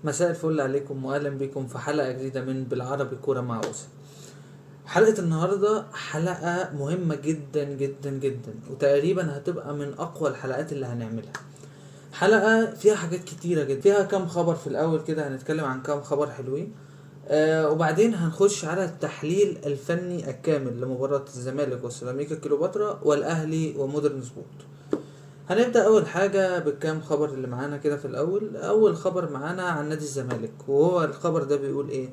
مساء الفل عليكم واهلا بكم في حلقة جديدة من بالعربي كورة مع أوسا. حلقة النهاردة حلقة مهمة جدا جدا جدا، وتقريبا هتبقى من اقوى الحلقات اللي هنعملها. حلقة فيها حاجات كتيرة جدا، فيها كام خبر في الاول كده، هنتكلم عن كام خبر حلوين، وبعدين هنخش على التحليل الفني الكامل لمباراة الزمالك وسيراميكا كليوباترا والاهلي ومودرن سبورت. هنبدأ أول حاجة بالكام خبر اللي معانا كده في الأول. أول خبر معانا عن نادي الزمالك، وهو الخبر ده بيقول إيه؟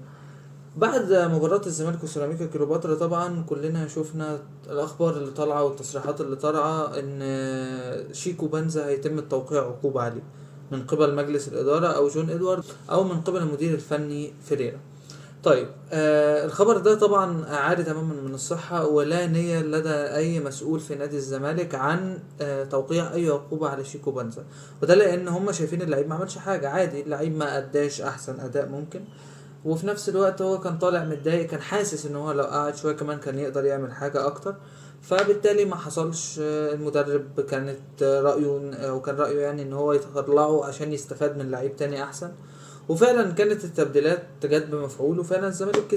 بعد مباراة الزمالك وسيراميكا كليوباترا طبعا كلنا شفنا الأخبار اللي طالعة والتصريحات اللي طالعة إن شيكو بنزا هيتم التوقيع عقوبة عليه من قبل مجلس الإدارة أو جون إدوارد أو من قبل المدير الفني فيريرا. طيب الخبر ده طبعا عاري تماما من الصحة، ولا نية لدى أي مسؤول في نادي الزمالك عن توقيع أي عقوبة على شيكو بنزا، وده لأن هم شايفين اللعيب ما عملش حاجة، عادي اللعيب ما أداش أحسن أداء ممكن، وفي نفس الوقت هو كان طالع متضايق، كان حاسس إن هو لو قعد شوية كمان كان يقدر يعمل حاجة أكتر، فبالتالي ما حصلش. المدرب كانت رأيه أو كان رأيه يعني إن هو يطلعه عشان يستفاد من لعيب تاني أحسن، وفعلا كانت التبديلات جت بمفعول، وفعلا الزمالك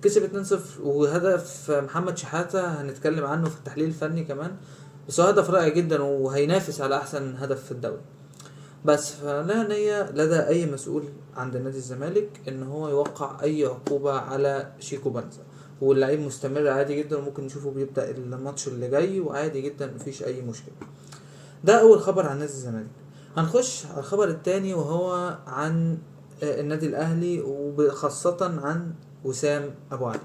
كسب 2-0، وهدف محمد شحاتة هنتكلم عنه في التحليل الفني كمان، بس هو هدف رائع جدا وهينافس على احسن هدف في الدوري. بس فلا نية لدى اي مسؤول عند نادي الزمالك ان هو يوقع اي عقوبة على شيكو بنزا، واللعيب مستمر عادي جدا، وممكن نشوفه بيبدأ الماتش اللي جاي وعادي جدا، مفيش اي مشكلة. ده اول خبر عن نادي الزمالك. هنخش على الخبر التاني وهو عن النادي الاهلي، وخاصة عن وسام ابو علي.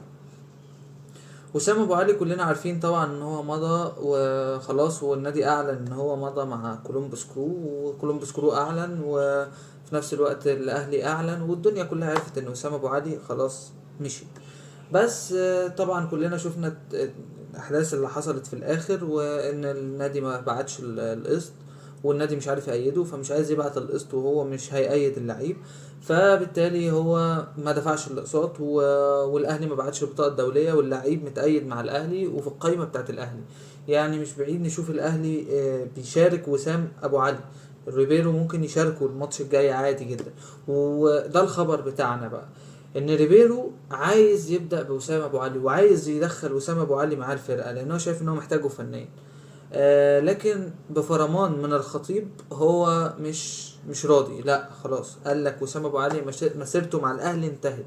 وسام ابو علي كلنا عارفين طبعا ان هو مضى وخلاص، والنادي اعلن ان هو مضى مع كولومبوس كرو، وكولومبوس كرو اعلن، وفي نفس الوقت الاهلي اعلن، والدنيا كلها عرفت ان وسام ابو علي خلاص مشي. بس طبعا كلنا شفنا الاحداث اللي حصلت في الاخر، وان النادي ما بعتش القسط، والنادي مش عارف يأيده، فمش عايز يبعت القسط وهو مش هيأيد اللعيب، فبالتالي هو ما دفعش الاقساط، والاهلي ما بعتش البطاقة الدولية، واللعيب متأيد مع الاهلي وفي القايمة بتاعت الاهلي. يعني مش بعيد نشوف الاهلي بيشارك وسام ابو علي، ريبيرو ممكن يشاركه الماتش الجاي عادي جدا. وده الخبر بتاعنا بقى، ان ريبيرو عايز يبدأ بوسام ابو علي، وعايز يدخل وسام ابو علي معاه الفرقة، لانه شايف ان هو محتاجه فنيا. لكن بفرمان من الخطيب هو مش راضي، لا خلاص قال لك وسام ابو علي مسيرته مع الاهلي انتهت،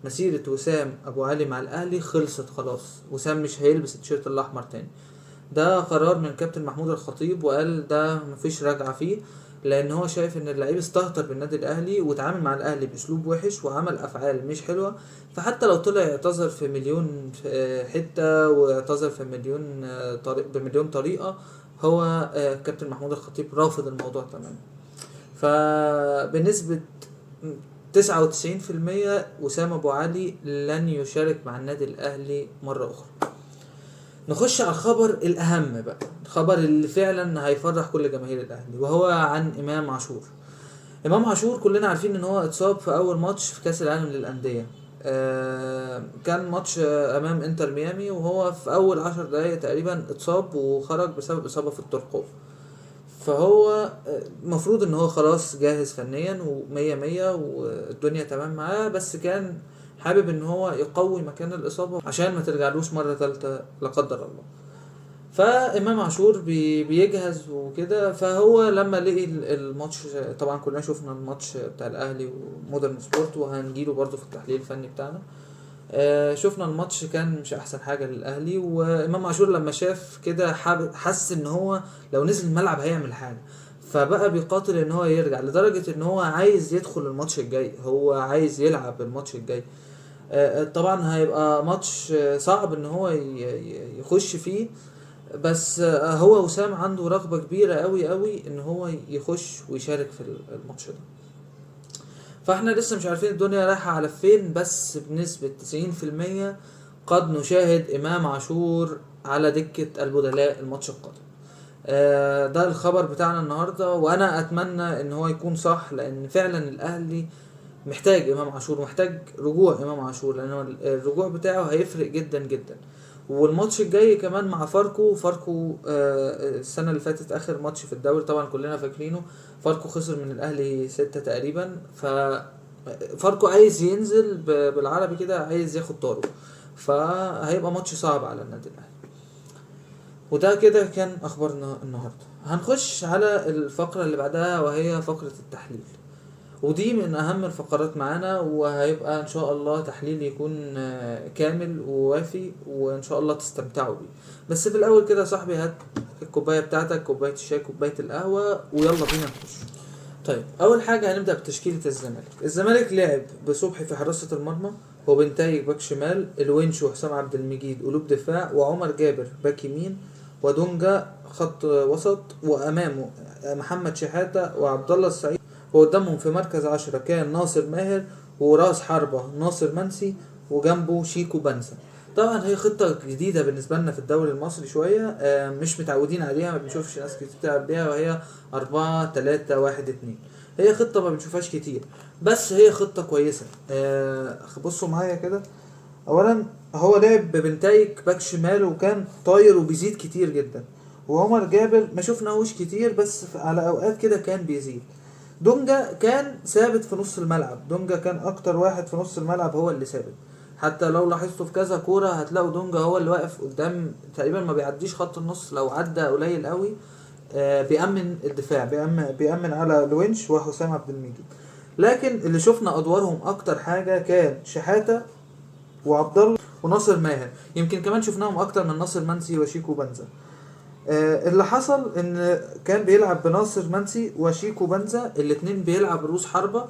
مسيرة وسام ابو علي مع الاهلي خلصت خلاص، وسام مش هيلبس التيشيرت الاحمر تاني. ده قرار من كابتن محمود الخطيب، وقال ده مفيش رجعة فيه، لان هو شايف ان اللعيب استهتر بالنادي الاهلي وتعامل مع الاهلي باسلوب وحش وعمل افعال مش حلوة، فحتى لو طلع اعتذر في مليون حتة واعتذر في مليون طريق بمليون طريقه، هو كابتن محمود الخطيب رافض الموضوع تماما. فبنسبه 99% وسام ابو علي لن يشارك مع النادي الاهلي مرة اخرى. نخش على الخبر الأهم بقى، الخبر اللي فعلا هيفرح كل جماهير الأهلي، وهو عن إمام عاشور. إمام عاشور كلنا عارفين إن هو اتصاب في أول ماتش في كأس العالم للأندية، كان ماتش أمام إنتر ميامي، وهو في أول 10 دقايق تقريبا اتصاب وخرج بسبب إصابة في الترقوة. فهو المفروض إن هو خلاص جاهز فنيا ومية مية والدنيا تمام معاه، بس كان حابب ان هو يقوي مكان الاصابة عشان ما ترجعلوش مرة ثالثة لا قدر الله. فامام عاشور بيجهز وكده، فهو لما لقي الماتش، طبعا كلنا شفنا الماتش بتاع الاهلي ومودرن سبورت، وهنجيله برضو في التحليل الفني بتاعنا، شفنا الماتش كان مش احسن حاجة للاهلي. وامام عاشور لما شاف كده حس ان هو لو نزل الملعب هيعمل حاجة، فبقى بيقاتل ان هو يرجع، لدرجة ان هو عايز يدخل الماتش الجاي، هو عايز يلعب الماتش الجاي. طبعا هيبقى ماتش صعب ان هو يخش فيه، بس هو وسام عنده رغبة كبيرة قوي قوي ان هو يخش ويشارك في الماتش ده. فاحنا لسه مش عارفين الدنيا رايحة على فين، بس بنسبة 90% قد نشاهد امام عاشور على دكة البدلاء الماتش القادم. ده الخبر بتاعنا النهاردة، وانا اتمنى ان هو يكون صح، لان فعلا الاهلي محتاج امام عاشور، محتاج رجوع امام عاشور، لان الرجوع بتاعه هيفرق جدا جدا. والماتش الجاي كمان مع فاركو، فاركو السنة اللي فاتت اخر ماتش في الدوري طبعا كلنا فاكرينه، فاركو خسر من الاهلي 6 تقريبا، ف فاركو عايز ينزل بالعربي كده، عايز ياخد طاره، فهيبقى ماتش صعب على النادي الاهلي. وده كده كان اخبارنا النهارده. هنخش على الفقرة اللي بعدها وهي فقره التحليل، ودي من اهم الفقرات معانا، وهيبقى ان شاء الله تحليل يكون كامل ووافي، وان شاء الله تستمتعوا بيه. بس في الاول كده يا صاحبي، هات الكوباية بتاعتك، كوباية الشاي، كوباية القهوة، ويلا بينا نخش. طيب اول حاجة هنبدا بتشكيله الزمالك. الزمالك لعب بصبحي في حراسة المرمى، وبنتايج باك شمال، الونش وحسام عبد المجيد قلوب دفاع، وعمر جابر باك يمين، ودونجا خط وسط، وامامه محمد شحاته وعبد الله السعيد، وقدامهم في مركز 10 كان ناصر ماهر، وراس حربة ناصر منسي، وجنبه شيكو بنسا. طبعا هي خطة جديدة بالنسبة لنا في الدوري المصري شوية، مش متعودين عليها، ما بنشوفش ناس كتير بتلعب بيها، وهي 4-3-1-2. هي خطة ما بنشوفهاش كتير، بس هي خطة كويسة. بصوا معايا كده. أولا هو لعب ببنتايج باك شمال، وكان طاير وبيزيد كتير جدا، وعمر جابر ما شفناهوش كتير، بس على أوقات كده كان بيزيد. دونجا كان ثابت في نص الملعب، دونجا كان اكتر واحد في نص الملعب هو اللي ثابت، حتى لو لاحظتوا في كذا كورة هتلاقوا دونجا هو اللي واقف قدام تقريبا، ما بيعديش خط النص، لو عدى قليل قوي. بيأمن الدفاع، بيأمن على الونش وحسام عبد المجيد. لكن اللي شفنا ادوارهم اكتر حاجة كان شحاته وعبد الله وناصر ماهر، يمكن كمان شفناهم اكتر من ناصر منسي وشيكو بنزا. اللي حصل ان كان بيلعب بناصر منسي وشيكو بنزا، الاتنين بيلعب رؤوس حربة،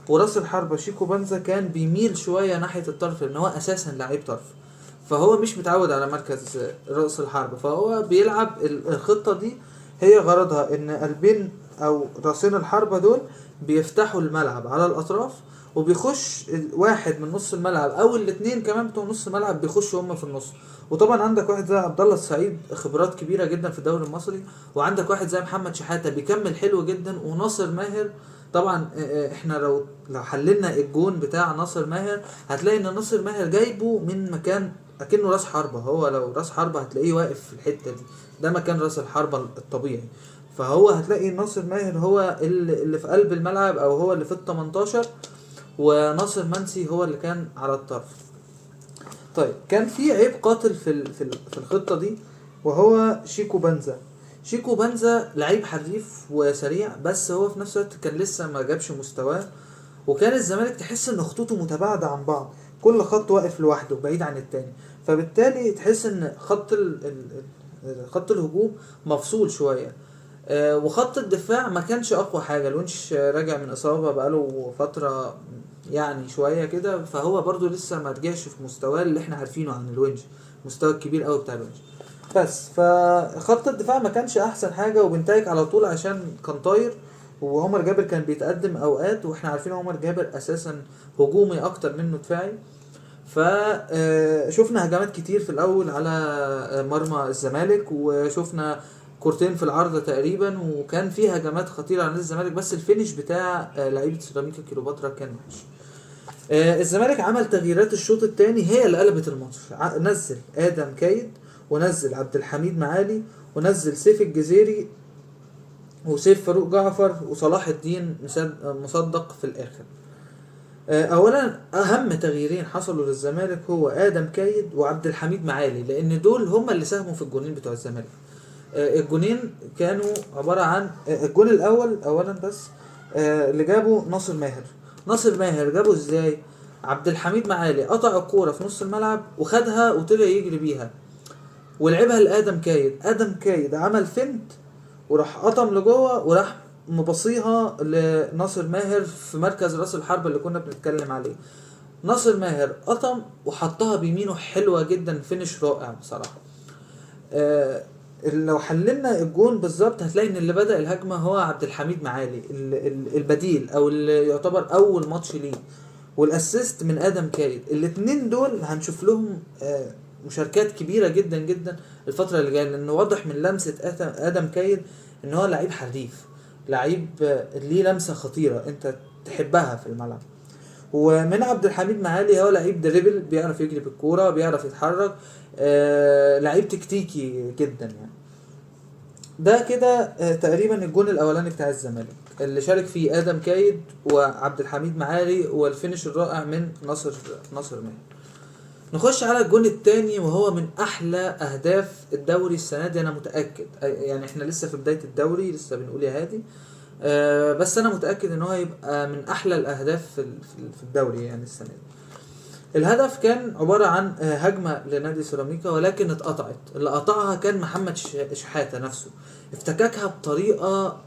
وراس الحربة شيكو بنزا كان بيميل شوية ناحية الطرف، لان هو اساسا لعيب طرف، فهو مش متعود على مركز رأس الحربة، فهو بيلعب الخطة دي هي غرضها ان قلبين او راسين الحربة دول بيفتحوا الملعب على الاطراف، وبيخش واحد من نص الملعب او الاتنين كمان بتوع نص الملعب بيخشوا هم في النص. وطبعا عندك واحد زي عبد الله السعيد خبرات كبيرة جدا في الدوري المصري، وعندك واحد زي محمد شحاته بيكمل حلو جدا، وناصر ماهر طبعا. احنا لو حللنا الجون بتاع ناصر ماهر هتلاقي ان ناصر ماهر جايبه من مكان اكنه راس حربه، هو لو راس حربه هتلاقيه واقف في الحتة دي، ده مكان راس الحربة الطبيعي، فهو هتلاقي ناصر ماهر هو اللي في قلب الملعب او هو اللي في ال 18، وناصر منسي هو اللي كان على الطرف. طيب كان في عيب قاتل في الخطة دي، وهو شيكو بنزا. شيكو بنزا لعيب حريف وسريع، بس هو في نفس الوقت كان لسه ما جابش مستواه، وكان الزمالك تحس ان خطوطه متباعدة عن بعض، كل خط واقف لوحده بعيد عن التاني، فبالتالي تحس ان خط خط الهجوم مفصول شوية. وخط الدفاع ما كانش اقوى حاجة، الونش راجع من اصابه بقاله فترة يعني شوية كده، فهو برضو لسه ما رجعش في مستواه اللي احنا عارفينه عن الونش، مستوى الكبير قوي بتاع الونش. بس فخط الدفاع ما كانش احسن حاجة، وبنتايج على طول عشان كان طاير، وعمر جابر كان بيتقدم اوقات، واحنا عارفين عمر جابر اساسا هجومي اكتر منه دفاعي. فشفنا هجمات كتير في الاول على مرمى الزمالك، وشفنا كورتين في العارضة تقريبا، وكان في هجمات خطيرة على نادي الزمالك، بس ال finish بتاع لعيبة سيراميكا كليوباترا كان وحش. الزمالك عمل تغييرات الشوط الثاني هي اللي قلبت الماتش، نزل ادم كايد، ونزل عبد الحميد معالي، ونزل سيف الجزيري، وسيف فاروق جعفر، وصلاح الدين مصدق في الاخر. اولا اهم تغييرين حصلوا للزمالك هو ادم كايد وعبد الحميد معالي، لان دول هم اللي ساهموا في الجونين بتوع الزمالك. الجونين كانوا عبارة عن الجون الاول اولا بس اللي جابه ناصر ماهر. ناصر ماهر جابه ازاي؟ عبد الحميد معالي قطع الكورة في نص الملعب وخدها وطلع يجري بيها ولعبها لادم كايد. ادم كايد عمل feint وراح قطم لجوه وراح مبصيها لناصر ماهر في مركز راس الحرب اللي كنا بنتكلم عليه. ناصر ماهر قطم وحطها بيمينه حلوة جدا، finish رائع بصراحة. لو حللنا الجون بالظبط هتلاقي ان اللي بدأ الهجمة هو عبد الحميد معالي البديل او اللي يعتبر اول ماتش ليه، وال assist من ادم كايد. الاتنين دول هنشوف لهم مشاركات كبيرة جدا جدا الفترة اللي جاية، لانه واضح من لمسه ادم كايد ان هو لعيب حريف، لعيب ليه لمسه خطيرة انت تحبها في الملعب. ومن عبد الحميد معالي هو لعيب dribble، بيعرف يجري بالكورة، بيعرف يتحرك، لعيب تكتيكي جدا يعني. ده كده تقريبا الجون الاولاني بتاع الزمالك اللي شارك فيه ادم كايد وعبد الحميد معالي، وال finish الرائع من ناصر ماهر. نخش على الجون الثاني، وهو من احلى اهداف الدوري السنة دي، انا متاكد. يعني احنا لسه في بداية الدوري، لسه بنقول يا هادي، بس انا متاكد ان هو هيبقى من احلى الاهداف في الدوري يعني السنة دي. الهدف كان عبارة عن هجمة لنادي سيراميكا، ولكن اتقطعت. اللي قطعها كان محمد شحاته نفسه، افتككها بطريقة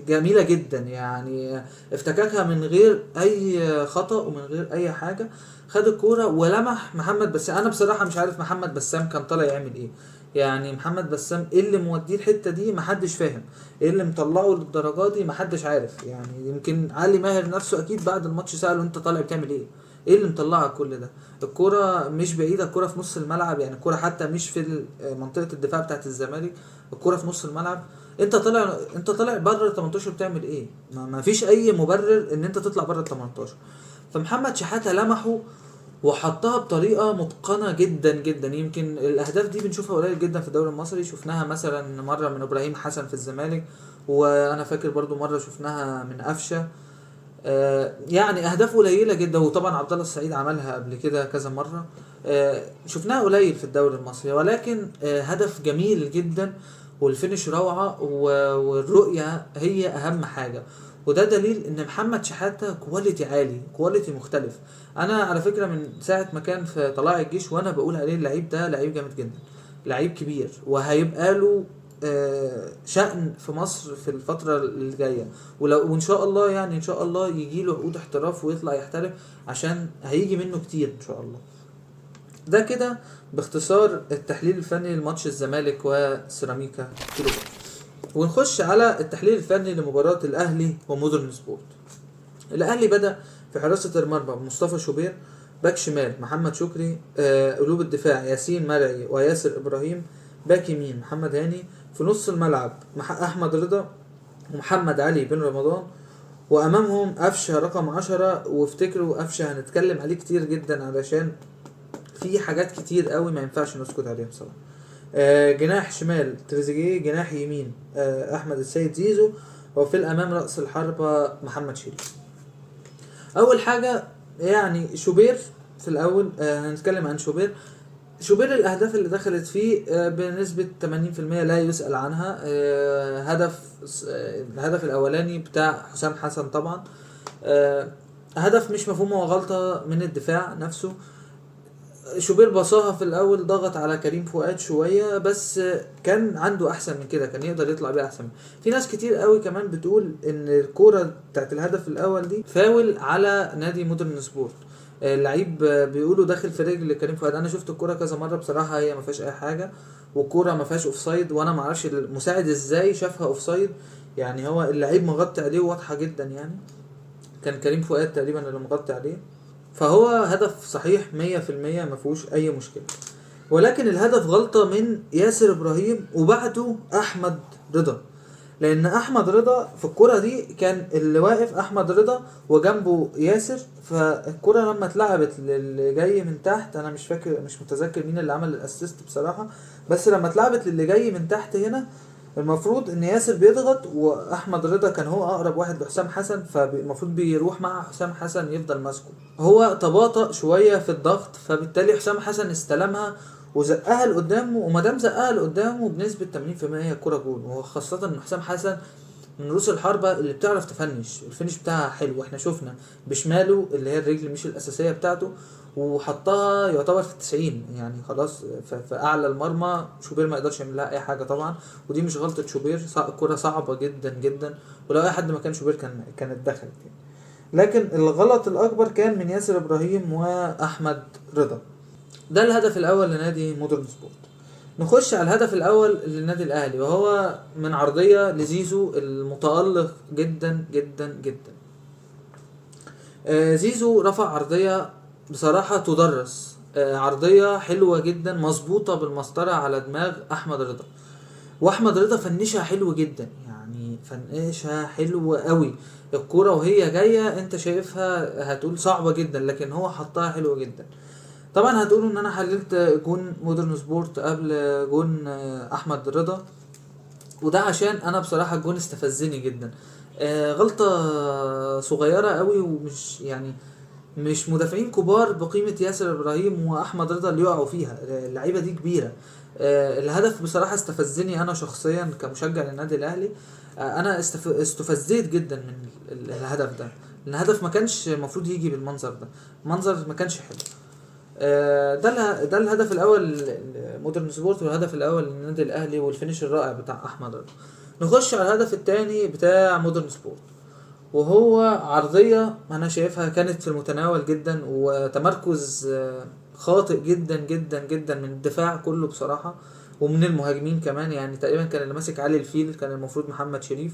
جميلة جدا يعني، افتككها من غير اي خطا ومن غير اي حاجة. خد الكورة ولمح محمد بسام. انا بصراحة مش عارف محمد بسام كان طالع يعمل ايه يعني. محمد بسام ايه اللي موديه الحتة دي؟ محدش فاهم ايه اللي مطلعه للدرجة دي، محدش عارف يعني. يمكن علي ماهر نفسه اكيد بعد الماتش ساله انت طالع بتعمل ايه، ايه اللي مطلعك كل ده؟ الكورة مش بعيدة، الكورة في نص الملعب يعني، الكورة حتى مش في منطقة الدفاع بتاعت الزمالك، الكورة في نص الملعب. انت طالع بره ال 18 بتعمل ايه؟ ما فيش اي مبرر ان انت تطلع بره ال 18. فمحمد شحاته لمحه وحطها بطريقة متقنة جدا جدا. يمكن الاهداف دي بنشوفها قليل جدا في الدوري المصري، شفناها مثلا مرة من ابراهيم حسن في الزمالك، وانا فاكر برضو مرة شفناها من قفشه، يعني اهداف قليله جدا. وطبعا عبد الله السعيد عملها قبل كده كذا مرة، شفناها قليل في الدوري المصري، ولكن هدف جميل جدا، وال finish روعه، والرؤية هي اهم حاجة. وده دليل ان محمد شحاته quality عالي، quality مختلف. انا على فكرة من ساعة ما كان في طلائع الجيش وانا بقول عليه اللعيب ده لعيب جامد جدا، لعيب كبير، وهيبقى له شأن في مصر في الفترة الجاية. وان شاء الله يعني ان شاء الله يجي له عقود احتراف ويطلع يحترف، عشان هيجي منه كتير ان شاء الله. ده كده باختصار التحليل الفني لماتش الزمالك وسيراميكا كليوباترا. ونخش على التحليل الفني لمباراة الأهلي ومودرن سبورت. الأهلي بدأ في حراسة المرمى مصطفى شوبير، باك شمال محمد شكري، قلوب الدفاع ياسين مرعي وياسر إبراهيم، باك يمين محمد هاني، في نص الملعب أحمد رضا ومحمد علي بن رمضان، وأمامهم قفشة رقم 10. وافتكروا قفشة هنتكلم عليه كتير جدا علشان في حاجات كتير قوي ما ينفعش نسكت عليها بصراحة. جناح شمال تريزيجيه، جناح يمين أحمد السيد زيزو، وفي الأمام رأس الحربة محمد شريف. أول حاجة يعني شوبير في الأول، هنتكلم عن شوبير. شوبير الأهداف اللي دخلت فيه بنسبة 80% لا يسأل عنها. الهدف الأولاني بتاع حسام حسن طبعا، هدف مش مفهوم، هو غلطة من الدفاع نفسه. شوبير بصاها في الأول، ضغط على كريم فؤاد شوية، بس كان عنده أحسن من كده، كان يقدر يطلع بيها أحسن. في ناس كتير قوي كمان بتقول إن الكورة بتاعت الهدف الأول دي فاول على نادي مودرن سبورت، اللعيب بيقولوا داخل في رجل كريم فؤاد. انا شفت الكورة كذا مرة بصراحة، هي ما فيهاش اي حاجة، والكوره ما فيهاش offside، وانا ما اعرفش المساعد ازاي شافها offside يعني، هو اللعيب مغطي عليه واضحة جدا يعني، كان كريم فؤاد تقريبا اللي مغطي عليه. فهو هدف صحيح 100% ما فيهوش اي مشكلة، ولكن الهدف غلطه من ياسر ابراهيم وبعده احمد رضا، لان احمد رضا في الكرة دي كان اللي واقف احمد رضا وجنبه ياسر، فالكرة لما اتلعبت للي جاي من تحت، انا مش فاكر مش متذكر مين اللي عمل ال assist بصراحة، بس لما اتلعبت للي جاي من تحت هنا المفروض ان ياسر بيضغط واحمد رضا كان هو اقرب واحد لحسام حسن، فالمفروض بيروح مع حسام حسن يفضل ماسكه، هو تباطأ شوية في الضغط، فبالتالي حسام حسن استلمها وزقها لقدامه، وما دام زقها لقدامه بنسبة 80% الكورة جون. وخاصة ان حسام حسن من رؤوس الحربة اللي بتعرف تفنش، ال finish بتاعها حلو، احنا شفنا بشماله اللي هي الرجل مش الأساسية بتاعته، وحطها يعتبر في 90 يعني خلاص في أعلى المرمى، شوبير ما يقدرش يعمل لها أي حاجة طبعا، ودي مش غلطة شوبير، الكورة صعبة جدا جدا، ولو أي حد مكان شوبير كانت دخلت يعني. لكن الغلط الأكبر كان من ياسر إبراهيم وأحمد رضا. ده الهدف الأول لنادي مودرن سبورت. نخش على الهدف الأول للنادي الأهلي، وهو من عرضية لزيزو المتألق جدا جدا جدا. زيزو رفع عرضية بصراحة تدرس، عرضية حلوة جدا مظبوطة بالمسطرة على دماغ أحمد رضا، وأحمد رضا فنشها حلو جدا يعني، فنقشها حلو قوي. الكورة وهي جاية انت شايفها هتقول صعبة جدا، لكن هو حطها حلو جدا. طبعا هتقولوا ان انا حللت جون مودرن سبورت قبل جون احمد رضا، وده عشان انا بصراحة الجون استفزني جدا. غلطه صغيرة قوي، ومش يعني مش مدافعين كبار بقيمة ياسر ابراهيم واحمد رضا اللي يقعوا فيها، اللعيبة دي كبيرة. الهدف بصراحة استفزني انا شخصيا كمشجع للنادي الاهلي. انا استفزيت جدا من الهدف ده، لان الهدف ما كانش المفروض يجي بالمنظر ده، منظر ما كانش حلو. ده الهدف الاول لمودرن سبورت، والهدف الاول للنادي الاهلي، وال finish الرائع بتاع احمد رضا. نخش على الهدف الثاني بتاع مودرن سبورت، وهو عرضية أنا شايفها كانت في المتناول جدا، وتمركز خاطئ جدا جدا جدا من الدفاع كله بصراحة، ومن المهاجمين كمان. يعني تقريبا كان اللي ماسك علي الفيل كان المفروض محمد شريف،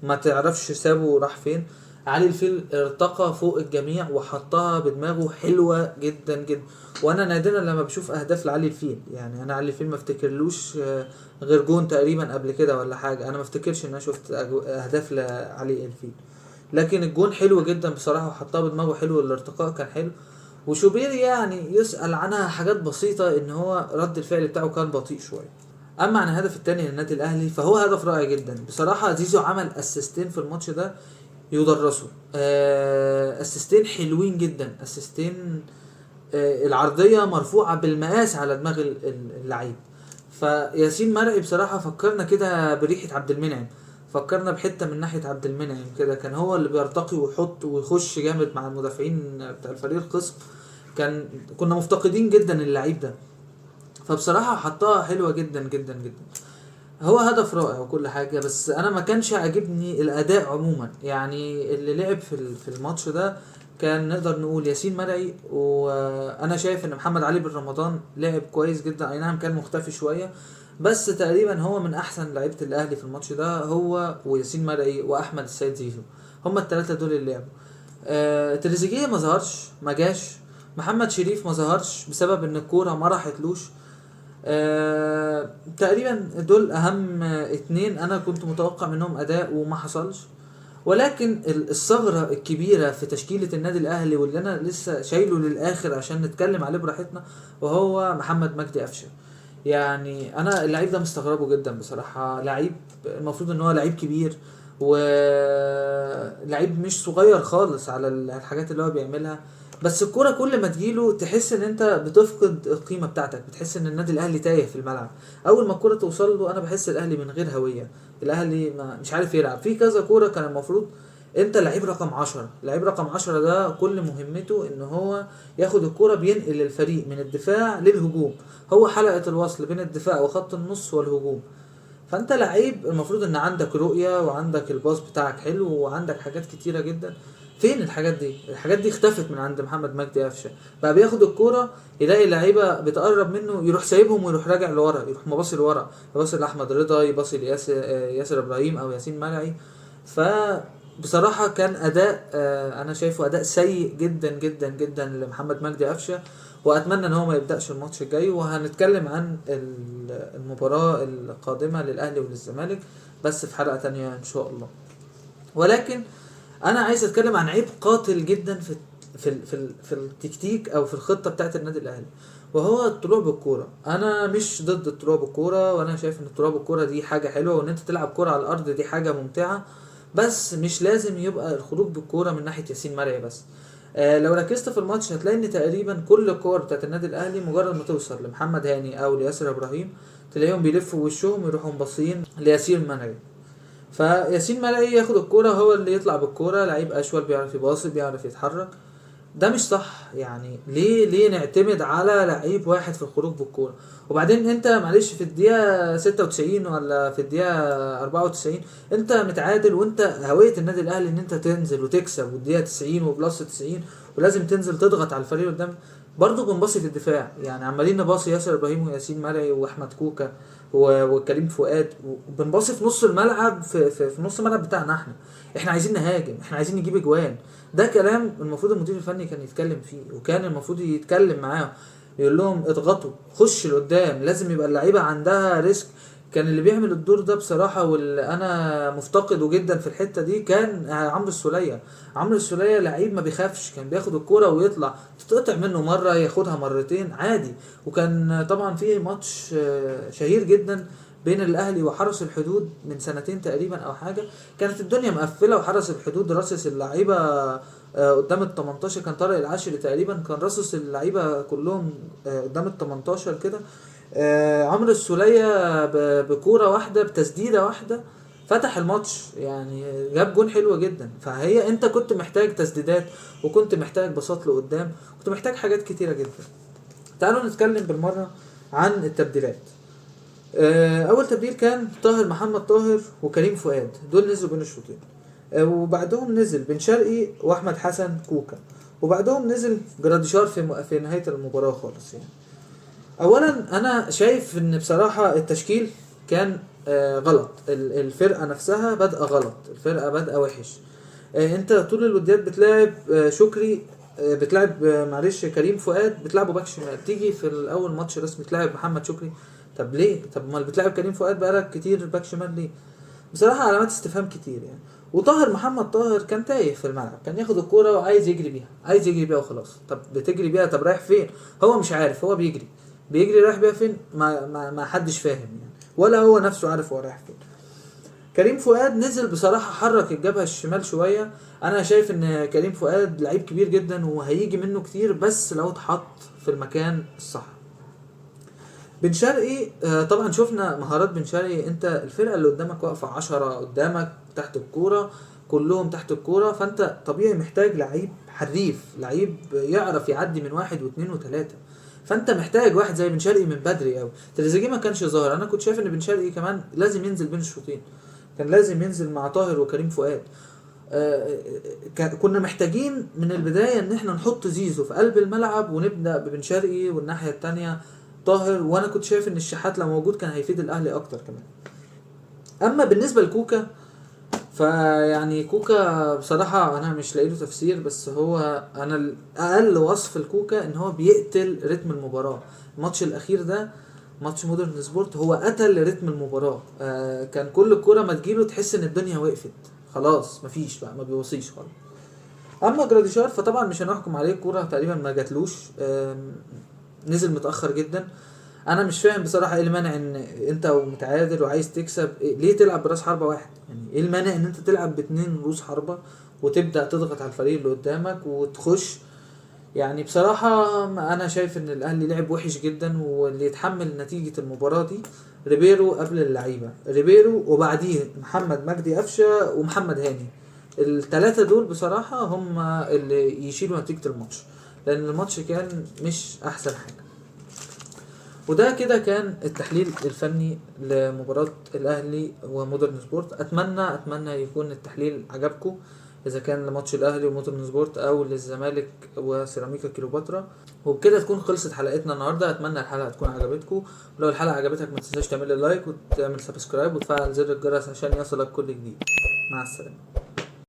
ما تعرفش سابه وراح فين. علي الفيل ارتقى فوق الجميع وحطها بدماغه حلوة جدا جدا. وانا نادرا لما بشوف اهداف لعلي الفيل، يعني انا علي الفيل ما افتكرلوش غير جون تقريبا قبل كده ولا حاجة، انا ما افتكرش ان انا شفت اهداف لعلي الفيل، لكن الجون حلو جدا بصراحة وحطها بدماغه حلو، الارتقاء كان حلو. وشوبير يعني يسأل عنها حاجات بسيطة، ان هو رد الفعل بتاعه كان بطيء شوية. اما عن الهدف الثاني للنادي الاهلي فهو هدف رائع جدا بصراحة. زيزو عمل اسيستين في الماتش ده يدرسوا، اسيستين حلوين جدا، اسيستين، العرضية مرفوعة بالمقاس على دماغ اللعيب. فياسين مرعي بصراحة فكرنا كده بريحة عبد المنعم، فكرنا بحتة من ناحية عبد المنعم كده، كان هو اللي بيرتقي ويحط ويخش جامد مع المدافعين بتاع الفريق الخصم، كنا مفتقدين جدا اللعيب ده، فبصراحة حطها حلوة جدا جدا جدا. هو هدف رائع وكل حاجة، بس أنا ما كانش عاجبني الأداء عموما. يعني اللي لعب في الماتش ده كان نقدر نقول ياسين مرعي، وأنا شايف إن محمد علي بن رمضان لعب كويس جدا، أي نعم كان مختفي شوية، بس تقريبا هو من أحسن لعيبة الأهلي في الماتش ده، هو وياسين مرعي وأحمد السيد زيزو، هما التلاتة دول اللي لعبوا. تريزيجيه ما ظهرش، ما جاش. محمد شريف ما ظهرش بسبب إن الكورة ما راحتلوش. تقريبا دول أهم اتنين أنا كنت متوقع منهم أداء وما حصلش. ولكن الثغرة الكبيرة في تشكيلة النادي الأهلي واللي أنا لسه شايله للآخر عشان نتكلم عليه براحتنا، وهو محمد مجدي قفشة. يعني أنا اللعيب ده مستغربه جدا بصراحة، لعيب المفروض إن هو لعيب كبير ولعيب مش صغير خالص على الحاجات اللي هو بيعملها، بس الكرة كل ما تجيله تحس ان انت بتفقد القيمة بتاعتك، بتحس ان النادي الاهلي تايه في الملعب. اول ما الكرة توصل له انا بحس الاهلي من غير هوية، الاهلي مش عارف يلعب. في كذا كورة كان المفروض انت لعيب رقم 10، لعيب رقم 10 ده كل مهمته ان هو ياخد الكرة بينقل الفريق من الدفاع للهجوم، هو حلقة الوصل بين الدفاع وخط النص والهجوم. فانت لعيب المفروض ان عندك رؤية وعندك الباص بتاعك حلو وعندك حاجات كتيرة جدا. فين الحاجات دي؟ الحاجات دي اختفت من عند محمد مجدي قفشة. بقى بياخد الكورة يلاقي لعيبة بتقرب منه يروح سايبهم ويروح راجع لورا، يروح مباصي لورا، يباصي لأحمد رضا، يباصي ياسر إبراهيم أو ياسين مرعي. فبصراحة كان أداء، أنا شايفه أداء سيء جدا جدا جدا لمحمد مجدي قفشة، وأتمنى إن هو ما يبدأش الماتش الجاي. وهنتكلم عن المباراة القادمة للأهلي وللزمالك بس في حلقة تانية إن شاء الله. ولكن أنا عايز أتكلم عن عيب قاتل جدا في التكتيك أو في الخطة بتاعت النادي الأهلي، وهو الطلوع بالكورة. أنا مش ضد الطلوع بالكورة، وأنا شايف إن الطلوع بالكورة دي حاجة حلوة، وإن أنت تلعب كورة على الأرض دي حاجة ممتعة، بس مش لازم يبقى الخروج بالكورة من ناحية ياسين مرعي بس. لو ركزت في الماتش هتلاقي إن تقريبا كل الكور بتاعت النادي الأهلي مجرد ما توصل لمحمد هاني أو لياسر إبراهيم تلاقيهم بيلفوا وشهم ويروحوا مباصين لياسين مرعي. فياسين مرعي ياخد الكورة، هو اللي يطلع بالكورة، لعيب أشول بيعرف يباصي بيعرف يتحرك. ده مش صح. يعني ليه نعتمد على لعيب واحد في الخروج بالكورة؟ وبعدين انت معلش في الدقيقة 96 ولا في الدقيقة 94 انت متعادل، وانت هوية النادي الاهلي ان انت تنزل وتكسب، والدقيقة 90 وبلس 90 ولازم تنزل تضغط على الفريق قدام. برضه بنباصي في الدفاع، يعني عمالين نباصي ياسر ابراهيم وياسين مرعي واحمد كوكا وكريم فؤاد، وبنباصي في نص الملعب، في نص الملعب بتاعنا. احنا عايزين نهاجم، احنا عايزين نجيب اجوان. ده كلام المفروض المدير الفني كان يتكلم فيه، وكان المفروض يتكلم معاهم يقول لهم اضغطوا، خش لقدام، لازم يبقى اللعيبة عندها risk. كان اللي بيعمل الدور ده بصراحة واللي انا مفتقده جدا في الحتة دي كان عمرو السولية. عمرو السولية لعيب ما بيخافش، كان بياخد الكورة ويطلع، تتقطع منه مرة ياخدها مرتين عادي. وكان طبعا في ماتش شهير جدا بين الاهلي وحرس الحدود من سنتين تقريبا او حاجة، كانت الدنيا مقفلة وحرس الحدود رصص اللعيبة قدام ال 18، كان طارق العشري تقريبا كان رصص اللعيبة كلهم قدام ال 18 كده. عمرو السولية بكورة واحدة بتسديدة واحدة فتح الماتش، يعني جاب جون حلو جدا. فهي انت كنت محتاج تسديدات، وكنت محتاج باصات لقدام، كنت محتاج حاجات كتيرة جدا. تعالوا نتكلم بالمرة عن التبديلات. اول تبديل كان طاهر محمد طاهر وكريم فؤاد، دول نزلوا بين الشوطين. وبعدهم نزل بن شرقي واحمد حسن كوكا، وبعدهم نزل جراديشار في نهاية المباراة خالص. يعني اولا انا شايف ان بصراحة التشكيل كان غلط، الفرقة نفسها بادئة غلط، الفرقة بادئة وحش. انت طول الوديات بتلاعب شكري، بتلاعب معلش كريم فؤاد، بتلعبه باك شمال، تيجي في الاول ماتش رسمي تلاعب محمد شكري، طب ليه؟ طب ما بتلعب كريم فؤاد بقالك كتير باك شمال ليه؟ بصراحة علامات استفهام كتير يعني. وطاهر محمد طاهر كان تايه في الملعب، كان ياخد الكورة وعايز يجري بيها، عايز يجري بيها وخلاص. طب بتجري بيها، طب رايح فين؟ هو مش عارف، هو بيجري رايح بيها فين؟ ما حدش فاهم يعني، ولا هو نفسه عارف هو رايح فين. كريم فؤاد نزل بصراحة حرك الجبهة الشمال شوية. أنا شايف إن كريم فؤاد لعيب كبير جدا وهيجي منه كتير، بس لو اتحط في المكان الصح. بن شرقي طبعا شفنا مهارات بن شرقي، انت الفرقة اللي قدامك واقفة 10 قدامك تحت الكورة، كلهم تحت الكورة، فانت طبيعي محتاج لعيب حريف، لعيب يعرف يعدي من 1 و2 و3، فانت محتاج واحد زي بن شرقي من بدري قوي. تريزيجيه ما كانش ظاهر، انا كنت شايف ان بن شرقي كمان لازم ينزل بين الشوطين، كان لازم ينزل مع طاهر وكريم فؤاد. كنا محتاجين من البداية ان احنا نحط زيزو في قلب الملعب ونبدأ ببن شرقي والناحية التانية طاهر، وانا كنت شايف ان الشحات لو موجود كان هيفيد الاهلي اكتر كمان. اما بالنسبة لكوكا فيعني كوكا بصراحة انا مش لاقي له تفسير، بس هو انا اقل وصف لكوكا ان هو بيقتل رتم المباراة. الماتش الاخير ده ماتش مودرن سبورت هو قتل رتم المباراة، كان كل الكرة ما تجيله تحس ان الدنيا وقفت خلاص، مفيش بقى، ما بيوصيش خالص. اما جراديشار فطبعا مش هنحكم عليه، الكرة تقريبا ما جاتلوش، نزل متأخر جدا. انا مش فاهم بصراحة ايه المانع ان انت ومتعادل وعايز تكسب، ليه تلعب براس حربة واحد؟ يعني ايه المانع ان انت تلعب باتنين رؤوس حربة وتبدأ تضغط على الفريق اللي قدامك وتخش؟ يعني بصراحة انا شايف ان الاهلي لعب وحش جدا، واللي يتحمل نتيجة المباراة دي ريبيرو قبل اللعيبة، ريبيرو وبعديه محمد مجدي قفشة ومحمد هاني، التلاتة دول بصراحة هم اللي يشيلوا نتيجة الماتش، لان الماتش كان مش احسن حاجة. وده كده كان التحليل الفني لمباراة الأهلي ومودرن سبورت. أتمنى يكون التحليل عجبكم، إذا كان لماتش الأهلي ومودرن سبورت أو للزمالك وسيراميكا كليوباترا. وبكده تكون خلصت حلقتنا النهاردة. أتمنى الحلقة تكون عجبتكم، ولو الحلقة عجبتك ما تنساش تعمل like وتعمل subscribe وتفعل زر الجرس عشان يصلك كل جديد. مع السلامة.